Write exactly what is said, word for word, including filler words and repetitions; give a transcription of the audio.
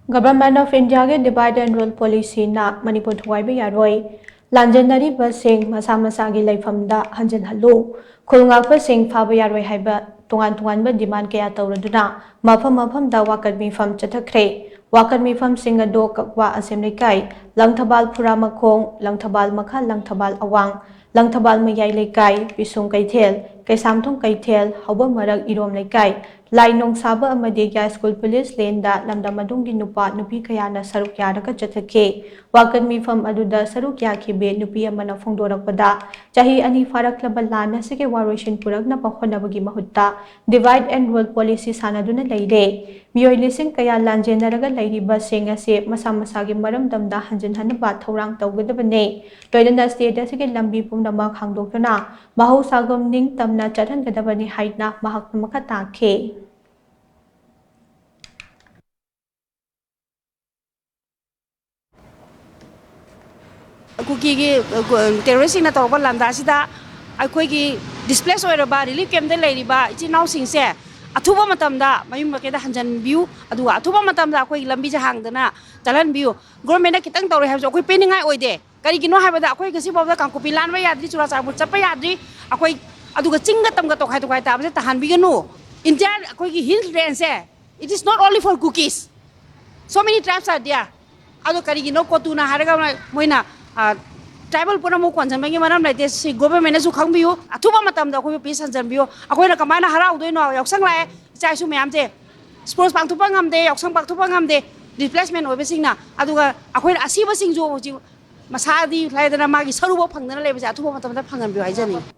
Government of Indiaꯒꯤ Divide and Rule Policyꯅ Manipur ꯊꯨꯒꯥꯏꯕ ꯌꯥꯔꯣꯏ, ꯂꯥꯟꯖꯦꯟꯅꯔꯤꯕꯁꯤꯡ ꯃꯁꯥ ꯃꯁꯥꯒꯤ ꯂꯩꯐꯝꯗ ꯍꯟꯖꯤꯜꯍꯜꯂꯨ, ꯈꯨꯜ ꯉꯥꯛꯄꯁꯤꯡ ꯐꯥꯕ ꯌꯥꯔꯣꯏ ꯍꯥꯏꯕ ꯇꯣꯉꯥꯟ ꯇꯣꯉꯥꯟꯕ demand ꯀꯌꯥ ꯇꯧꯔꯗꯨꯅ ꯃꯐꯝ ꯃꯐꯝꯗ ꯋꯥꯀꯠ ꯃꯤꯐꯝ ꯆꯠꯊꯈ꯭ꯔꯦ꯫ ꯋꯥꯀꯠ ꯃꯤꯐꯝꯁꯤꯡ ꯑꯗꯨ ꯀꯛꯋꯥ ꯑꯁꯦꯝ ꯂꯩꯀꯥꯏ, ꯂꯪꯊꯕꯥꯜ ꯐꯨꯔꯥꯃꯈꯣꯡ, ꯂꯪꯊꯕꯥꯜ ꯃꯈꯥ, ꯂꯪꯊꯕꯥꯜ ꯑꯋꯥꯡ, ꯂꯪꯊꯕꯥꯜ ꯃꯌꯥꯏ ꯂꯩꯀꯥꯏ, ꯄꯤꯁꯨꯝ ꯀꯩꯊꯦꯜ, ꯀꯩꯁꯥꯝꯊꯣꯡ ꯀꯩꯊꯦꯜ, ꯍꯧꯕ ꯃꯔꯛ ꯏꯔꯣꯝ ꯂꯩꯀꯥꯏ, ꯂꯥꯏꯅꯣꯡ ꯁꯥꯕ ꯑꯃꯗꯤ ꯌꯥꯏꯁ꯭ꯀꯨꯜ ꯄꯨꯂꯤꯁ ꯂꯦꯟꯗ ꯂꯝꯗꯝ ꯑꯗꯨꯒꯤ ꯅꯨꯄꯥ ꯅꯨꯄꯤ ꯀꯌꯥꯅ ꯁꯔꯨꯛ ꯌꯥꯔꯒ ꯆꯠꯊꯈꯤ꯫ ꯋꯥꯀꯠ ꯃꯤꯐꯝ ꯑꯗꯨꯗ ꯁꯔꯨꯛ ꯌꯥꯈꯤꯕꯤ ꯅꯨꯄꯤ ꯑꯃꯅ ꯐꯣꯡꯗꯣꯔꯛꯄꯗ, ꯆꯍꯤ ꯑꯅꯤ ꯐꯥꯔꯛꯂꯕ ꯂꯥꯟ ꯑꯁꯤꯒꯤ ꯋꯥꯔꯣꯏꯁꯤꯟ ꯄꯨꯔꯛꯅꯕ ꯍꯣꯠꯅꯕꯒꯤ ꯃꯍꯨꯠꯇ divide and rule policy ꯁꯥꯟꯅꯗꯨꯅ ꯂꯩꯔꯦ꯫ ꯃꯤꯑꯣꯏ ꯂꯤꯁꯤꯡ ꯀꯌꯥ ꯂꯥꯟꯖꯦꯟꯅꯔꯒ ꯂꯩꯔꯤꯕꯁꯤꯡ ꯑꯁꯤ ꯃꯁꯥ ꯃꯁꯥꯒꯤ ꯃꯔꯝꯗꯝꯗ ꯍꯟꯖꯤꯟꯍꯟꯅꯕ ꯊꯧꯔꯥꯡ ꯇꯧꯒꯗꯕꯅꯤ꯫ ꯂꯣꯏꯅꯅ state ꯑꯁꯤꯒꯤ ꯂꯝꯕꯤ ꯄꯨꯝꯅꯃꯛ ꯍꯥꯡꯗꯣꯛꯇꯨꯅ ꯃꯍꯧꯁꯥꯒꯨꯝ ꯅꯤꯡꯇꯝꯅ ꯆꯠꯍꯟꯒꯗꯕꯅꯤ ꯍꯥꯏꯅ ꯃꯍꯥꯛꯅ ꯃꯈꯥ ꯇꯥꯈꯤ꯫ ꯀꯨꯀꯤꯒꯤ, ꯑ, ꯀꯨ-, terroristꯁꯤꯡꯅ ꯇꯧꯔꯛꯄ ꯂꯥꯟꯗꯥꯁꯤꯗ ꯑꯩꯈꯣꯏꯒꯤ displace ꯑꯣꯏꯔꯕ relief campꯇ ꯂꯩꯔꯤꯕ ꯏꯆꯤꯟ ꯏꯅꯥꯎꯁꯤꯡꯁꯦ ꯑꯊꯨꯕ ꯃꯇꯝꯗ ꯃꯌꯨꯝ ꯃꯀꯩꯗ ꯍꯟꯖꯤꯟꯕꯤꯌꯨ, ꯑꯗꯨꯒ ꯑꯊꯨꯕ ꯃꯇꯝꯗ ꯑꯩꯈꯣꯏꯒꯤ ꯂꯝꯕꯤꯁꯦ ꯍꯥꯡꯗꯅ ꯆꯠꯍꯟꯕꯤꯌꯨ꯫ Governmentꯅ ꯈꯤꯇꯪ ꯇꯧꯔꯦ ꯍꯥꯏꯕꯁꯨ ꯑꯩꯈꯣꯏ ꯄꯦꯟꯅꯤꯡꯉꯥꯏ ꯑꯣꯏꯗꯦ꯫ ꯀꯔꯤꯒꯤꯅꯣ ꯍꯥꯏꯕꯗ ꯑꯩꯈꯣꯏ ꯉꯁꯤꯐꯥꯎꯗ ꯀꯥꯡꯄꯣꯛꯄꯤ ꯂꯥꯟꯕ ꯌꯥꯗ꯭ꯔꯤ, ꯆꯨꯔꯥꯆꯥꯟꯄꯨꯔ ꯆꯠꯄ ꯌꯥꯗ꯭ꯔꯤ꯫ ꯑꯩꯈꯣꯏ ꯑꯗꯨꯒ ꯆꯤꯡꯒ ꯇꯝꯒ ꯇꯣꯈꯥꯏ ꯇꯣꯈꯥꯏ ꯇꯥꯕꯁꯦ ꯇꯥꯍꯟꯕꯤꯒꯅꯨ꯫ Entire ꯑꯩꯈꯣꯏꯒꯤ hill rangeꯁꯦ, it is not only for Kukis, so many tribes are there. ꯑꯗꯣ ꯀꯔꯤꯒꯤꯅꯣ COTUꯅ ꯍꯥꯏꯔꯒ ꯃꯣꯏꯅ, ꯑ, tribal ꯄꯨꯝꯅꯃꯛ ꯀꯣꯟꯁꯤꯟꯕꯒꯤ ꯃꯔꯝ ꯂꯩꯇꯦ꯫ ꯁꯤ governmentꯅꯁꯨ ꯈꯪꯕꯤꯌꯨ, ꯑꯊꯨꯕ ꯃꯇꯝꯗ ꯑꯩꯈꯣꯏꯕꯨ peace ꯍꯟꯖꯟꯕꯤꯌꯨ꯫ ꯑꯩꯈꯣꯏꯅ ꯀꯃꯥꯏꯅ ꯍꯔꯥꯎꯗꯣꯏꯅꯣ? ꯌꯥꯎꯁꯪ ꯂꯥꯛꯑꯦ, ꯏꯆꯥ ꯏꯁꯨ ꯃꯌꯥꯝꯁꯦ sports ꯄꯥꯡꯊꯣꯛꯄ ꯉꯝꯗꯦ, ꯌꯥꯎꯁꯪ ꯄꯥꯡꯊꯣꯛꯄ ꯉꯝꯗꯦ, displacement ꯑꯣꯏꯕꯁꯤꯡꯅ꯫ ꯑꯗꯨꯒ ꯑꯩꯈꯣꯏꯅ ꯑꯁꯤꯕꯁꯤꯡꯁꯨ ꯍꯧꯖꯤꯛ ꯃꯁꯥꯗꯤ ꯂꯥꯏꯗꯅ ꯃꯥꯒꯤ ꯁꯔꯨꯕ ꯐꯪꯗꯅ ꯂꯩꯕꯁꯦ ꯑꯊꯨꯕ ꯃꯇꯝꯗ ꯐꯪꯍꯟꯕꯤꯌꯨ ꯍꯥꯏꯖꯅꯤꯡꯉꯤ꯫